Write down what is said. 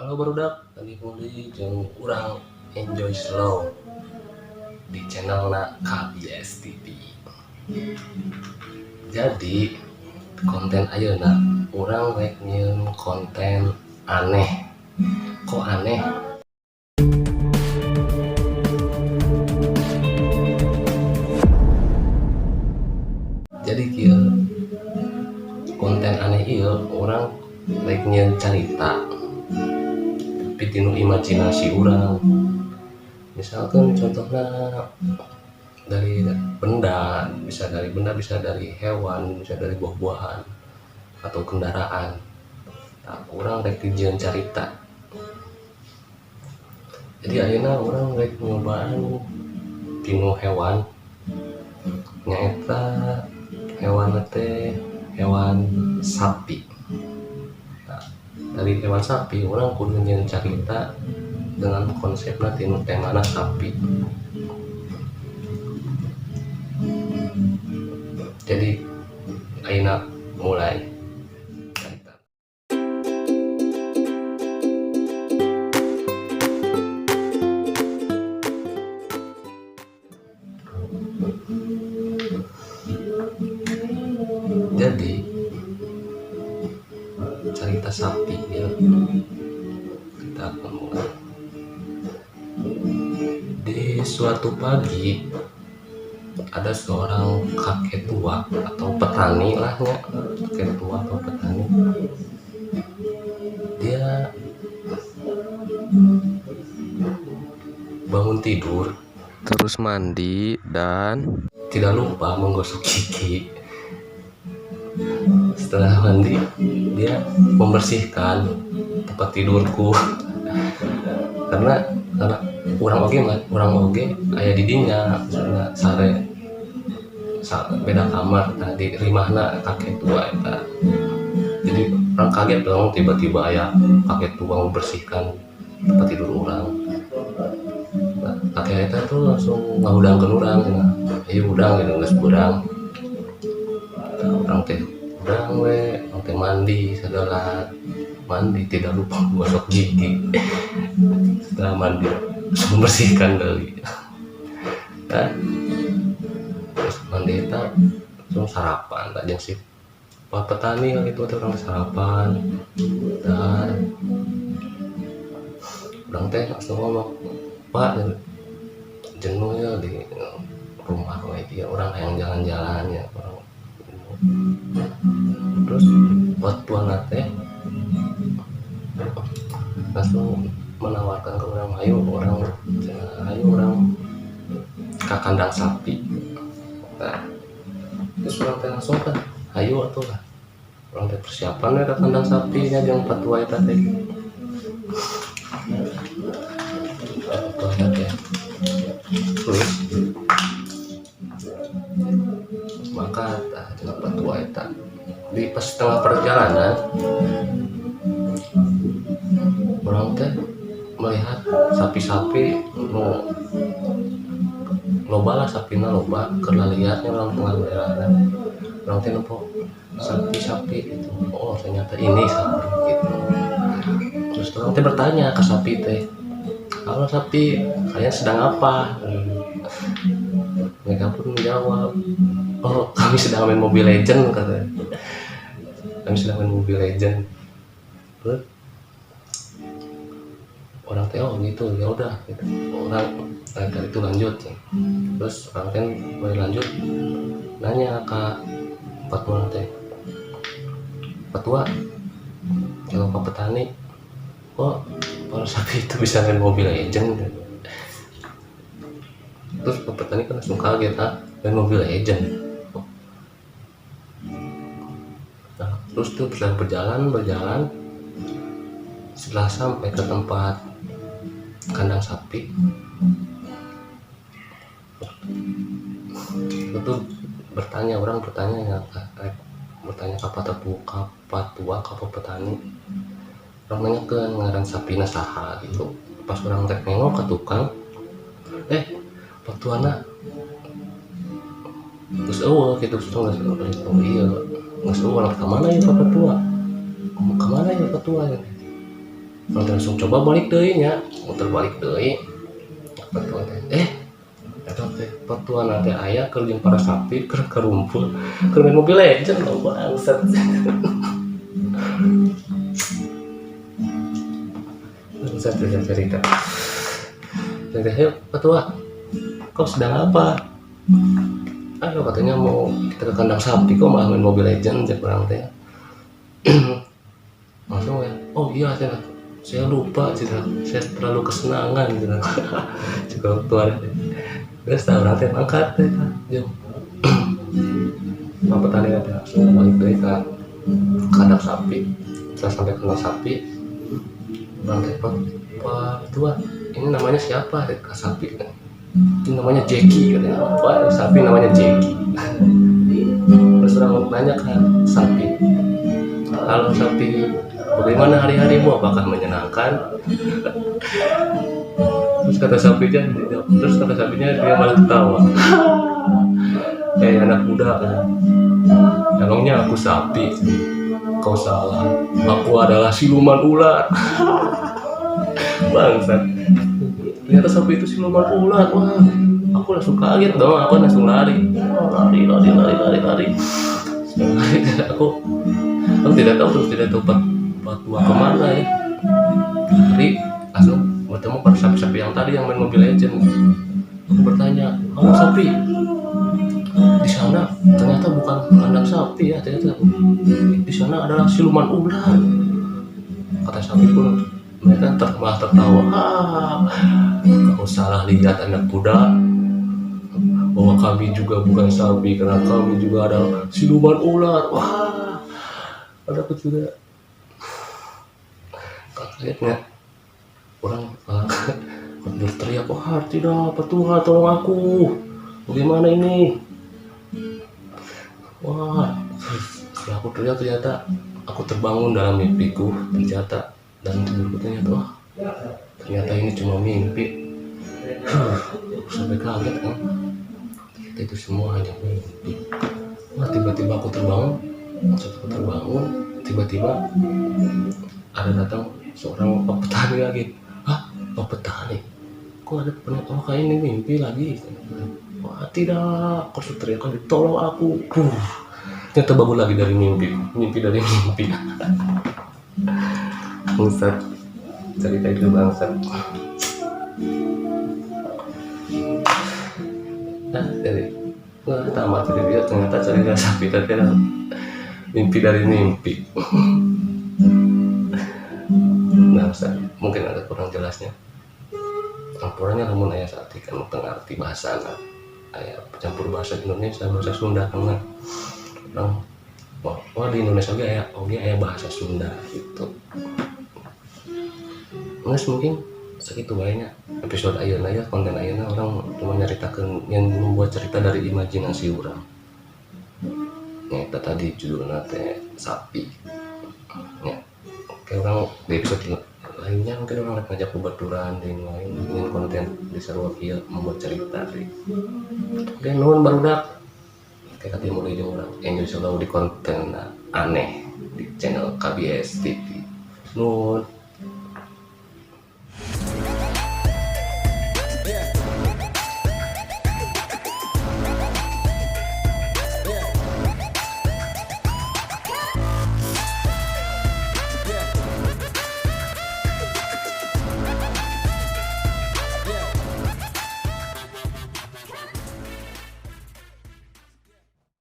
Halo barudak, tadi deui jeung urang Enjoy Slow di channelna KBS TV. Jadi konten ayeuna urang rek nyieun konten aneh. Kok aneh? Jadi kieu konten aneh ieu urang rek nyieun carita tapi tinu imajinasi urang. Misalkan contohnya dari benda, bisa dari benda, bisa dari hewan, bisa dari buah-buahan atau kendaraan. Nah, urang rek dijieun carita. Jadi ayeuna urang rek nyobaan tinu hewan, nyaeta hewan teh hewan sapi. Nah, dari hewan sapi urang kudu nyieun carita dengan konsepna tinu temana sapi. Jadi ayeuna mulai carita. Jadi carita sapi ya, kita akan mulai. Di suatu pagi ada seorang kakek tua atau petani lah ya, kakek tua atau petani. Dia bangun tidur, terus mandi dan tidak lupa menggosok gigi. Setelah mandi, dia membersihkan tempat tidurku. Karena urang oge mah, urang oge aya di dinya, maksudna sare beda kamar tadi rimahna kakek tua eta. Jadi urang kaget dong tiba-tiba aya kakek tua membersihkan tempat tidur urang. Nah, kakek eta tuh langsung ngahudangkeun urang cenah. Ayo hudang gitu geus beurang. Nah, urang teh hudang we, urang teh mandi segala, mandi tidak lupa gosok gigi. Setelah mandi membersihkan deui. Nah, terus mandi eta langsung sarapan tak jeung si pak petani gitu teh urang sarapan. Dan urang teh langsung ngomong, "Pak, jenuh ya di rumah we kieu, urang hayang jalan-jalan ya." Urang terus batuan teh langsung menawarkan ke orang, ayo orang, ayo orang ke kandang sapi. Nah, terus urang teh langsung kan, ayo atuh lah. Urang teh persiapan we ke kandang sapi nya jeung patua eta teh. Patua eta teh. Terus maka tah jeung patua eta di pas tengah perjalanan urang teh melihat sapi-sapi nu loba lah, sapina loba keur laliarnya urang tengah daerahna. Urang teh nempo sapi-sapi gitu, oh ternyata ini sapi gitu. Terus urang teh bertanya ke sapi teh, "Halo sapi, kalian sedang apa?" Mereka pun menjawab, "Oh kami sedang main Mobile Legend," katanya. Kami sedang main Mobile Legend. Terus orang teh oh gitu, ya udah gitu. Orang nah, itu lanjut. Terus orang teh mulai lanjut nanya ke patua teh, "Patua, kalau pak petani, kok para sapi itu bisa main Mobile Legend?" Terus pak petani kan langsung kaget, ah main Mobile Legend. Nah, terus tuh setelah berjalan, setelah sampai ke tempat kandang sapi itu bertanya, orang bertanya ya, bertanya ke patua, ke petani. Urang nanya ke ngaran sapina saha gitu. Pas urang rek nengok ke tukang, patuana geus eueuh gitu, geus oh iya geus eueuh, ka mana ya patua, ka mana ya patua. Urang teh langsung coba balik deui nya, muter balik deui. Patua teh, eta teh patuana teh aya keur jeung para sapi keur karumpul keur main Mobile Legend loh, bangsat. Bangsat bisa cerita. Teh, "Patua, kau sedang apa?" "Ayo," katanya, "mau kita ke kandang sapi, kok malah main Mobile Legend," cek urang teh. Langsung ya, "Oh iya," cenah, "saya lupa," cenah, "saya terlalu kesenangan," cenah. Cek tua teh. Geus tah urang teh mangkat teh jeung pak petani teh, langsung balik deui ka kandang sapi. Setelah sampai kandang sapi, urang teh, "Pak, Pak Tua, ini namanya siapa?" Ka sapi kan. "Ini namanya Jackie," katanya. Wah, sapi namanya Jackie. Terus orang nanya ke sapi, "Halo sapi, bagaimana hari-harimu? Apakah menyenangkan?" Terus kata sapinya, terus kata sapinya dia malah ketawa. "Eh, anak muda, emangnya aku sapi? Kau salah, aku adalah siluman ular." Bangsat. Ternyata sapi itu siluman ular. Wah, aku langsung kaget dong, aku langsung lari. Lari, lari, lari, lari, lari. Lari, aku tidak tahu, terus tidak tahu patua kemana ya. Lari, langsung bertemu pada sapi-sapi yang tadi yang main Mobile Legend. Aku bertanya, "Halo sapi, di sana ternyata bukan kandang sapi ya, ternyata di sana adalah siluman ular." Kata sapi pun mereka malah tertawa. "Ah, kau salah lihat, anak muda, bahwa kami juga bukan sapi karena kami juga adalah siluman ular." Wah, ada aku juga kagetnya. Orang berteriak, "Wah tidak, Tuhan tolong aku, bagaimana ini?" Wah, terus setelah aku teriak, ternyata aku terbangun dalam mimpiku. Ternyata dalam tidurku, ternyata, wah, ternyata ini cuma mimpi. Huh, sampai kaget kan, ternyata itu semua hanya mimpi. Wah, tiba-tiba aku terbangun. Saat aku terbangun, tiba-tiba ada datang seorang pak petani lagi. "Hah, pak petani? Kok ada petani? Oh, kayak ini mimpi lagi." "Wah tidak," aku teriak, "tolong aku." Ternyata bangun lagi dari mimpi, mimpi dari mimpi. Bangsat, cerita itu bangsat. Nah, dari wah tamat jadi dia, ternyata cerita sapi tadi adalah mimpi dari mimpi. Nah, Ustaz, mungkin agak kurang jelasnya. Campurannya lamun aya saat kan teu ngarti bahasana. Aya campur bahasa Indonesia, bahasa Sunda karena orang wah, wah di Indonesia oge aya bahasa Sunda gitu. Nges, mungkin segitu banyak episode ayeuna ya, konten ayeuna urang cuma nyaritakeun yang membuat cerita dari imajinasi urang. Nyata tadi judulnya teh sapi. Ya. Oke, urang di episode lainnya mungkin urang ngajak bebaturan di lain ingin konten di sarua kieu membuat cerita di. Oke, nuhun barudak. Oke, ketemu deui jeung urang. Enjoy selalu di konten aneh di channel KBS TV. Nuhun.